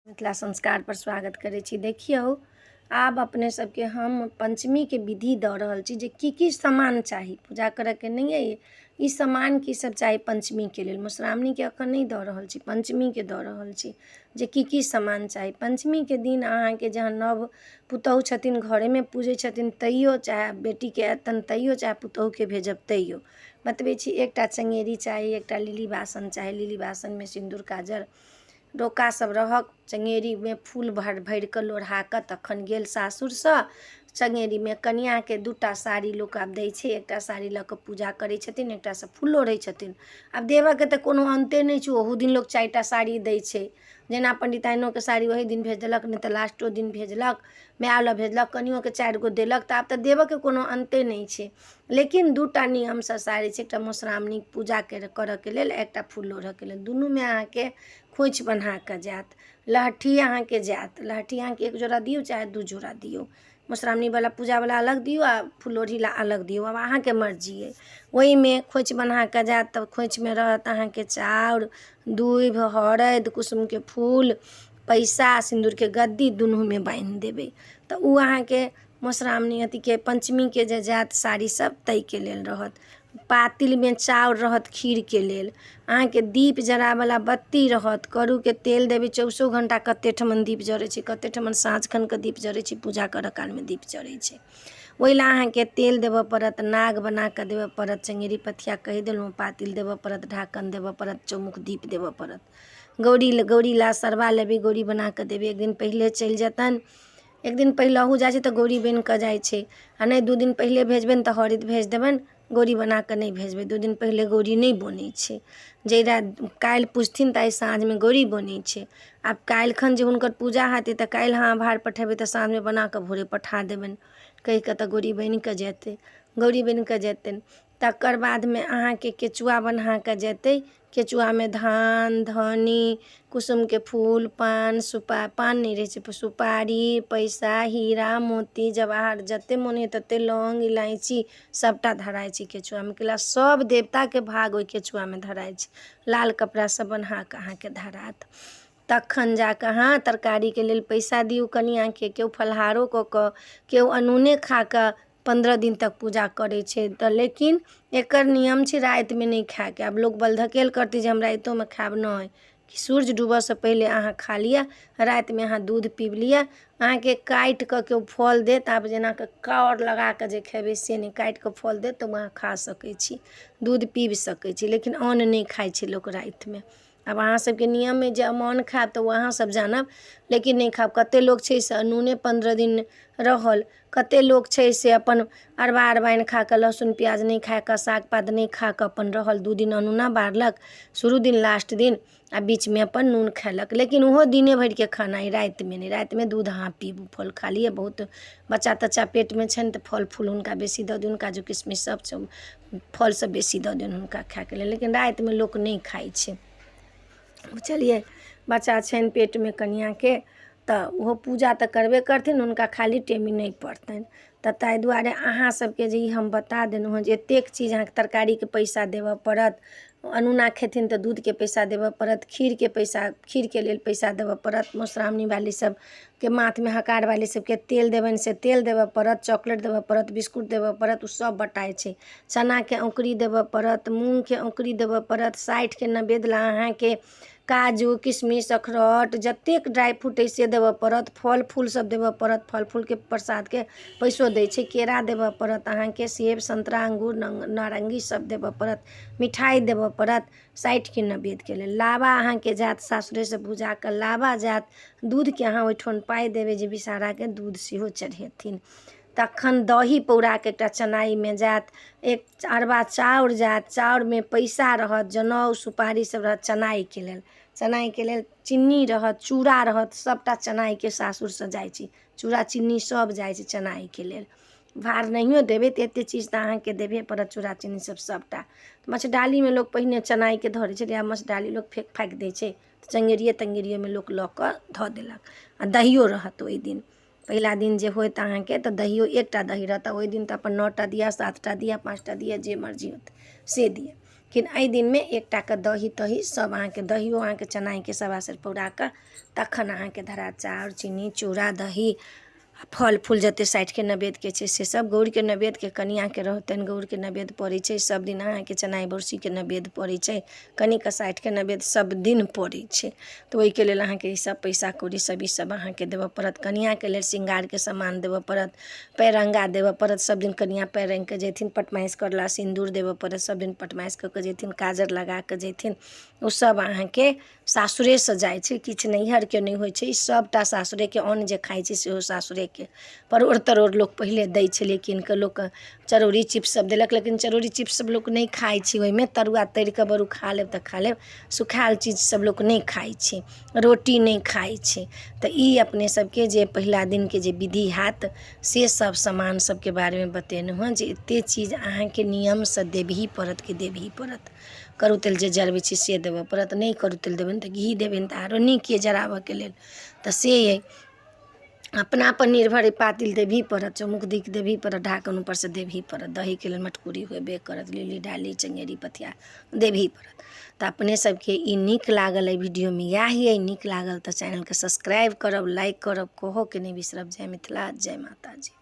मिथिला संस्कारपर स्वागत करै छी। देखियौ, आब अपने सबके हम पञ्चमीके विधि दऽ रहल छी जे की की सामान चाही। पूजा करऽके नहि अइ, ई सामान की सब चाही पञ्चमीके लेल। मधुश्रावणीके एखन नहि दऽ रहल छी, पञ्चमीके दऽ रहल छी जे की की सामान चाही पञ्चमीके दिन। अहाँके जहन नव पुतहु छथिन, घरेमे पूजै छथिन तैयो, चाहे बेटीके एतनि तैयो, चाहे पुतहुके भेजब तैयो, बतबै छी। एकटा चङ्गेरी चाही, एकटा लिली बासन चाही। लिली बासनमे सिन्दूर, काजर, डोका सब रहक। चङ्गेरीमे फूल भरि भरिकऽ लोढ़ा कऽ तखन गेल सासुरसँ। चङ्गेरीमे कनिआँके 2 टा साड़ी लोक आब दै छै। एकटा साड़ी लऽ कऽ पूजा करै छथिन, एकटासँ फूल लोढ़ै छथिन। आब देबऽके तऽ कोनो अन्ते नहि छै। ओहू दिन लोक 4 टा साड़ी दै छै। जेना पण्डिताइनोके साड़ी ओही दिन भेज देलक, नहि तऽ लास्टो दिन भेजलक, माय लए भेजलक, कनियोके चारि गो देलक। तऽ आब तऽ देबऽके कोनो अन्ते नहि छै। लेकिन 2 टा नियमसँ साड़ी छै, एकटा मधुश्रावणीके पूजा करऽके लेल, एकटा फूल लोढ़ऽके लेल। दुनूमे अहाँके खोँइछ बन्हा कऽ जायत, लहठी अहाँके जायत। लहठी अहाँके एक जोड़ा दियौ चाहे दू जोड़ा दियौ। मधुश्रावणीवला पूजावला अलग दियौ आ फुललोढ़ी लए अलग दियौ, आब अहाँके मर्जी अइ। ओहिमे खोँइछ बन्हा कऽ जायत, तऽ खोँइछमे रहत अहाँके चाउर, दूभि, हरदि, कुसुमके फूल, पैसा, सिन्दूरके गद्दी। दुनूमे बान्हि देबै तऽ ओ अहाँके मधुश्रावणी अथीके पञ्चमीके जे जायत साड़ी सब, ताहिके लेल रहत। पातिलमे चाउर रहत खीरके लेल। अहाँके दीप जराबऽवला बत्ती रहत, करूके तेल देबै। चौबीसो घण्टा कतेक ठमन दीप जरै छै, कतेक ठमन साँझ खनके दीप जरै छै, पूजा करऽ कालमे दीप जरै छै। ओहि लए अहाँके तेल देबऽ पड़त, नाग बनाकऽ देबऽ पड़त, चङ्गेरी पथिया कहि देलहुँ, पातिल देबऽ पड़त, ढाकन देबऽ पड़त, चौमुख दीप देबऽ पड़त। गौरी गौरी लए सरबा लेबै, गौरी बनाकऽ देबै। एक दिन पहिले चलि जेतनि। एक दिन पहिलहु जाइ छै तऽ गौरी बनि कऽ जाइ छै, आ नहि 2 दिन पहिले भेजबनि तऽ हरदि भेज देबनि, गौरी बना कऽ नहि भेजबै। 2 दिन पहिले गौरी नहि बनै छै। जाहि राति काल्हि पुजथिन ताहि साँझमे गौरी बनै छै। आब काल्हिखन जे हुनकर पूजा हेतै, तऽ काल्हि अहाँ भार पठेबै तऽ साँझमे बना कऽ भोरे पठा देबनि कहि कऽ, तऽ गौरी बनि कऽ जेतै, गौरी बनि कऽ जेतनि। तकर बादमे अहाँके केचुआ बन्हा कऽ जेतै। केचुआमे धान, धन्नी, कुसुमके फूल, पान पान नहि रहै छै, सुपारी, पैसा, हीरा, मोती, जवाहर, जतेक मोन होइए ततेक, लौङ्ग, इलायची सभटा धराइ छै केचुआमे। कैला सभ देवताके भाग ओहि केचुआमे धराइ छै। लाल कपड़ासँ बन्हा कऽ अहाँके धरायत। तखन जा कऽ अहाँ तरकारीके लेल पैसा दियौ कनिआँके। केओ फलाहारो कऽ कऽ, केओ अनूने खा कऽ 15 दिन तक पूजा करै छै तऽ, लेकिन एकर नियम छै रातिमे नहि खायके। आब लोक बलधकेल करतै जे हम रातिओमे खायब, नहि। सूर्य डूबयसँ पहिले अहाँ खा लिअ, रातिमे अहाँ दूध पीब लिअ। अहाँके काटि कऽ केओ फल देत। आब जेनाकि कौर लगा कऽ जे खेबै से नहि, काटि कऽ फल देत तऽ ओ अहाँ खा सकै छी, दूध पीब सकै छी, लेकिन अन्न नहि खाइ छै लोक रातिमे। आब अहाँ सबके नियम अइ जे अन्न खायब तऽ ओ अहाँ सब जानब, लेकिन नहि खायब। कते लोक छै से अनूने 15 दिन रहल। कते लोक छै से अपन अरबा अरबाइन खा कऽ, लहसुन प्याज नहि खा कऽ, साग पात नहि खा कऽ अपन रहल। 2 दिन अनूना बारलक, शुरू दिन, लास्ट दिन, आ बीचमे अपन नून खयलक, लेकिन ओहो दिने भरिके खाना अइ, रातिमे नहि। रातिमे दूध अहाँ पीबू, फल खा लिअ। बहुत बच्चा तच्चा पेटमे छनि तऽ फल फूल हुनका बेसी दऽ दियौन, काजू किशमिश सब फल सब बेसी दऽ दियौन हुनका खायके लेल, लेकिन रातिमे लोक नहि खाइ छै, बुझलियै? बच्चा छनि पेटमे कनिआँके तऽ ओहो पूजा तऽ करबे करथिन, हुनका खाली टेमी नहि पड़तनि। तऽ ताहि दुआरे अहाँ सबके जे ई हम बता देलहुँ हँ जे एतेक चीज अहाँके तरकारीके पैसा देबऽ पड़त, अनूना खेथिन तऽ दूधके पैसा देबऽ पड़त, खीरके पैसा, खीरके लेल पैसा देबऽ पड़त, मधुश्रावणी वाली सबके माथमे हकार वाली सबके तेल देबनि से तेल देबऽ पड़त, चॉकलेट देबऽ पड़त, बिस्कुट देबऽ पड़त, ओ सब बटाइ छै। चनाके औङ्कुरी देबऽ पड़त, मूँगके औङ्कुरी देबऽ पड़त, 60के नवेद लए अहाँके काजू, किशमिश, अखरोट, जतेक ड्राइ फ्रूट अइ से देबऽ पड़त, फल फूल सब देबऽ पड़त। फल फूलके प्रसादके पैसो दै छै। केरा देबऽ पड़त अहाँके, सेब, संतरा, अंगूर, नारङ्गी सब देबऽ पड़त। मिठाइ देबऽ पड़त 60के नवेदके लेल। लाबा अहाँके जायत, सासुरेसँ भुजाकऽ लाबा जायत। दूधके अहाँ ओहिठाम पाइ देबै जे विषहाराके दूध सेहो चढ़ेथिन। तखन दही पौराके एकटा चनाइमे जायत, एक अरबा चाउर जायत, चाउरमे पैसा रहत, जनउ, सुपारी सब रहत चनाइके लेल। चनाइके लेल चिन्नी रहत, चूड़ा रहत, सबटा चनाइके सासुरसँ जाइ छै। चूड़ा, चिन्नी सब जाइ छै चनाइके लेल। भार नहियो देबै तऽ एते चीज तऽ अहाँके देबहे पड़त, चूड़ा, चिन्नी सब सबटा। मछडालीमे लोक पहिने चनाइके धरै छलै, आब मछडाली लोक फेक फाकि दै छै, तऽ चङ्गेरिये तङ्गेरियेमे लोक लऽ कऽ धऽ देलक। आ दहियो रहत ओहि दिन। पहिला दिन जे होयत अहाँके तऽ दहियो, एकटा दही रहत। ओहि दिन तऽ अपन नओ टा दिअ, सात टा दिअ, पाँच टा दिअ, जे मर्जी होत से दिअ। लेकिन एहि दिनमे एकटाके दही तही सब अहाँके दहियो अहाँके चनाइके सवा सेर पौरा कऽ तखन अहाँके धरा चाउर चीनी चूड़ा दही फल फूल जतेक साठिके नैवेद्यके छै से सब गौरीके नैवेद्यके कनिआँके रहतनि गौरीके नैवेद्य पड़ै छै सब दिन अहाँके चनाइ बरसीके नैवेद्य पड़ै छै कनिके साठिके नैवेद्य सब दिन पड़ै छै तऽ ओहिके लेल अहाँके ईसब पइसा कौड़ी सब ईसब अहाँके देबऽ पड़त कनिआँके लेल शृंगारके सामान देबऽ पड़त पैरङ्गा देबऽ पड़त सब दिन कनिआँ पएर रङ्गिके जेथिन पटमासि करला सिन्दूर देबऽ पड़त सब दिन पटमासि कऽ कऽ जेथिन काजर लगाकऽ जेथिन ओसब अहाँके सासुरेसँ जाइ छै किछु नैहरके नहि होइ छै ई सभटा सासुरेके अन्न जे खाइ छै सेहो सासुरेके परोड़ तरोड़ लोक पहिले दै छलै कीन कऽ लोक चरौरी चिप्स सब देलक लेकिन चरौरी चिप्स सब लोक नहि खाइ छै ओहिमे तरुआ तरि कऽ बरू खा लेब तऽ खा लेब सुखायल चीज सब लोक नहि खाइ छै रोटी नहि खाइ छै तऽ ई अपने सबके जे पहिला दिनके जे विधि हैत से सब सामान सबके बारेमे बतेलहुँ हँ जे एते चीज अहाँके नियमसँ देबही पड़त कि देबही पड़त करू तेल जे जरबै छी से देबऽ पड़त नहि करू तेल देबनि तऽ घी देबनि तऽ आरो नीक यऽ जराबऽके लेल तऽ से अइ अपनापर निर्भर अइ पातिल देबही पड़त चौमुख दीप देबही पड़त ढाकन उपरसँ देबही पड़त दहीके लेल मटकुरी होबे करत लिली डाली चङ्गेरी पथिआ देबही पड़त। तऽ अपने सबके ई नीक लागल अइ वीडियोमे इएह अइ नीक लागल तऽ चैनलके सब्सक्राइब करब लाइक करब कहऽके नहि बिसरब। जय मिथिला, जय माताजी।